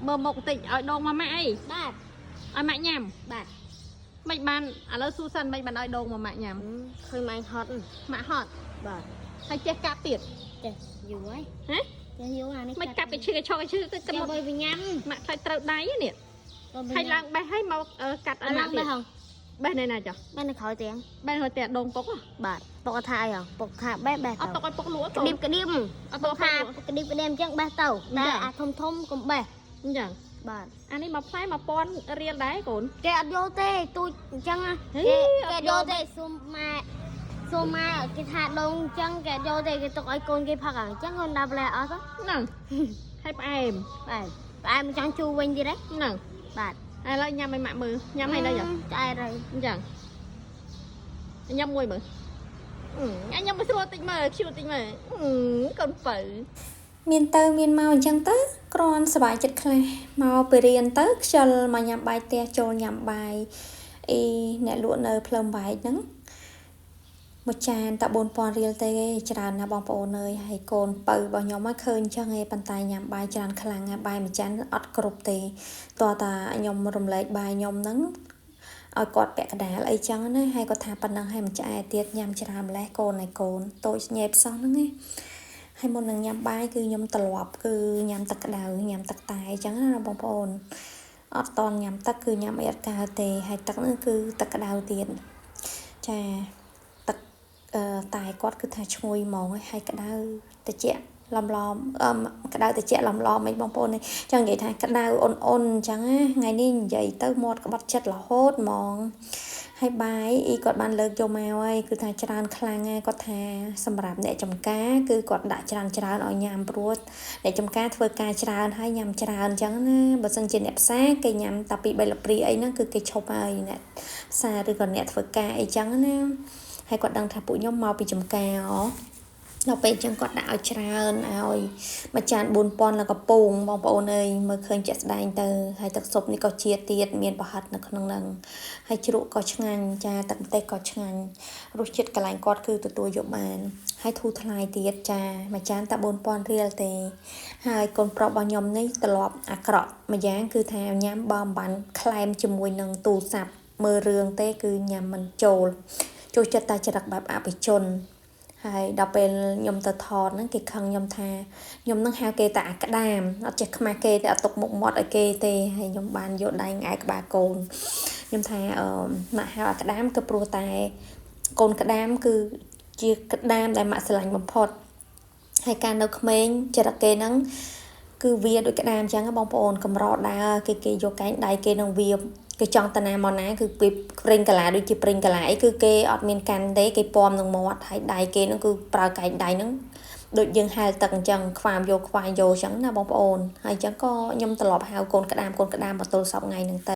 មើលមុខបន្តិចឲ្យដងមកម៉ាក់អី បាទ ឲ្យម៉ាក់ញ៉ាំ បាទ មិនបានឥឡូវស៊ូសិនមិនបានឲ្យដងមកម៉ាក់ញ៉ាំ ឃើញម៉ែហត់ ម៉ាក់ហត់ បាទ ហើយចេះកាប់ទៀត ចេះយូរហើយ ហ៎ ចេះយូរអានេះ មិនកាប់កឈឺកឆកកឈឺទៅ ចាំ មក បើវាញ៉ាំ ម៉ាក់ខ្លាចត្រូវដៃនេះហើយឡើងបេះហើយមកកាត់ឲ្យ ឡើង ម៉ាក់ទៀត បេះហង បេះនៅណាចុះ បេះនៅក្រោយទាំង បេះនៅតែដងពុកហ៎ បាទពុកថាអីហងពុកថាបេះបេះ អត់ຕົកឲ្យពុកលក់ ក្តៀបក្តៀប អត់ຕົក ថា ថា ក្តៀបក្តៀបអញ្ចឹងបេះទៅតែអាធំធំកុំបេះ អញ្ចឹង បាទ អានេះមួយផ្លែ1000រៀលដែរកូន គេអត់យកទេទូចអញ្ចឹង ហី គេ អត់យក គេយកទេសុំម៉ែសុំម៉ែគេថាដងអញ្ចឹងគេយកទេគេទុកឲ្យកូនគេផឹកអញ្ចឹងកូនដាក់ផ្លែអស់ទៅ ហ្នឹងហើយផ្អែម បាទផ្អែមចង់ជូរវិញទៀតហ៎ ហ្នឹង បាទ ឥឡូវញ៉ាំឲ្យម៉ាក់មើលញ៉ាំឲ្យនៅចុះ ឆ្អែតហើយ អញ្ចឹងញ៉ាំមួយមើលអញញ៉ាំមួយស្រួលតិចមើលខ្ជូតតិចមើលកូនពៅ មានទៅមានមកអញ្ចឹងទៅគ្រាន់សប្បាយចិត្តខ្លះមកពីរៀនទៅខ្ជិលមកញ៉ាំបាយផ្ទះចូលញ៉ាំបាយអីអ្នកលក់នៅផ្លូវបែកហ្នឹងមួយចានតែ4000រៀលទេច្រើនណាស់បងប្អូនអើយហើយកូនពៅរបស់ខ្ញុំហ្នឹងឃើញអញ្ចឹងឯងប៉ុន្តែញ៉ាំបាយច្រើនខ្លាំងណាស់បាយមួយចានអត់គ្រប់ទេតោះតាខ្ញុំរំលែកបាយខ្ញុំហ្នឹងឲ្យគាត់ពាក់កណ្ដាលអីចឹងណាហើយគាត់ថាប៉ុណ្ណឹងហើយមិនឆ្អែតទៀតញ៉ាំច្រើនម្លេះកូនឲ្យកូនតូចញ៉េបសោះហ្នឹងណា ហើយមុននឹងញ៉ាំបាយគឺខ្ញុំត្រឡប់គឺញ៉ាំទឹកក្តៅញ៉ាំទឹកតែអញ្ចឹងណាបងប្អូនអត់តន់ញ៉ាំទឹកគឺញ៉ាំអីអត់កើតទេហើយទឹកហ្នឹងគឺទឹកក្តៅទៀតចាទឹកអឺតែគាត់គឺថាឈ្ងុយហ្មងហើយក្តៅត្រជាក់ឡំឡំអឺក្តៅត្រជាក់ឡំឡំអីបងប្អូននេះចង់និយាយថាក្តៅអ៊ុនអ៊ុនអញ្ចឹងណាថ្ងៃនេះនិយាយទៅមាត់ក្បត់ចិត្តរហូតហ្មង ហើយបាយអ៊ីគាត់បានលើកយកមកហើយគឺថាច្រើនខ្លាំងហើយគាត់ថាសម្រាប់អ្នកចំការគឺគាត់ដាក់ច្រើនច្រើនឲ្យញ៉ាំព្រោះអ្នកចំការធ្វើការច្រើនហើយញ៉ាំច្រើនអញ្ចឹងណាបើសិនជាអ្នកផ្សារគេញ៉ាំតែពី3លព្រីអីហ្នឹងគឺគេឈប់ហើយអ្នកផ្សារឬក៏អ្នកធ្វើការអីចឹងណាហើយគាត់ដឹងថាពួកខ្ញុំមកពីចំការហ៎ដល់ពេលអញ្ចឹងគាត់ដាក់ឲ្យច្រើនឲ្យមួយចាន4000លកពងបងប្អូនអើយមើលឃើញជាក់ស្ដែងទៅហើយទឹកស៊ុបនេះក៏ជាតិទៀតមានប្រហិតនៅក្នុងហ្នឹង ហើយជ្រក់ក៏ឆ្ងាញ់ចាទឹកម្ទេសក៏ឆ្ងាញ់រសជាតិកន្លែងគាត់គឺទទួលយកបានហើយធូរថ្លៃទៀតចាមួយចានតែ4000រៀលទេហើយកូនប្រុសរបស់ខ្ញុំនេះត្រឡប់អាក្រក់មួយយ៉ាងគឺថាញ៉ាំបើមិនបានក្លែមជាមួយនឹងទូរស័ព្ទមើលរឿងទេគឺញ៉ាំមិនចូលចូលចិត្តតែចរិតបែបអភិជនហើយដល់ពេលខ្ញុំទៅថតហ្នឹងគេខឹងខ្ញុំថាខ្ញុំនឹងហៅគេតែអាក្តាមអត់ចេះខ្មាស់គេទេអត់ទុកមុខមាត់ឲ្យគេទេហើយខ្ញុំបានយកដៃងែក្បាលកូន ខ្ញុំថាអឺម៉ាក់ហៅអាក្តាមគឺព្រោះតែកូនក្តាមគឺជាក្តាមដែលម៉ាក់ស្រឡាញ់បំផុតហើយការនៅក្មេងចរិតគេហ្នឹងគឺវាដូចក្តាមអញ្ចឹងបងប្អូនកម្រដើរគេគេយកកែងដៃគេនឹងវាគេចង់តាណាមកណាគឺពីព្រិញកាឡាដូចជាព្រិញកាឡាអីគឺគេអត់មានកាន់ទេគេពំនឹងមាត់ហើយដៃគេហ្នឹងគឺប្រើកែងដៃហ្នឹងដូចយើងហែលទឹកអញ្ចឹងខ្វាមយកខ្វាយយកអញ្ចឹងណាបងប្អូនហើយអញ្ចឹងក៏ខ្ញុំត្រឡប់ហៅកូនក្តាមកូនក្តាមមកទល់សពថ្ងៃហ្នឹងទៅ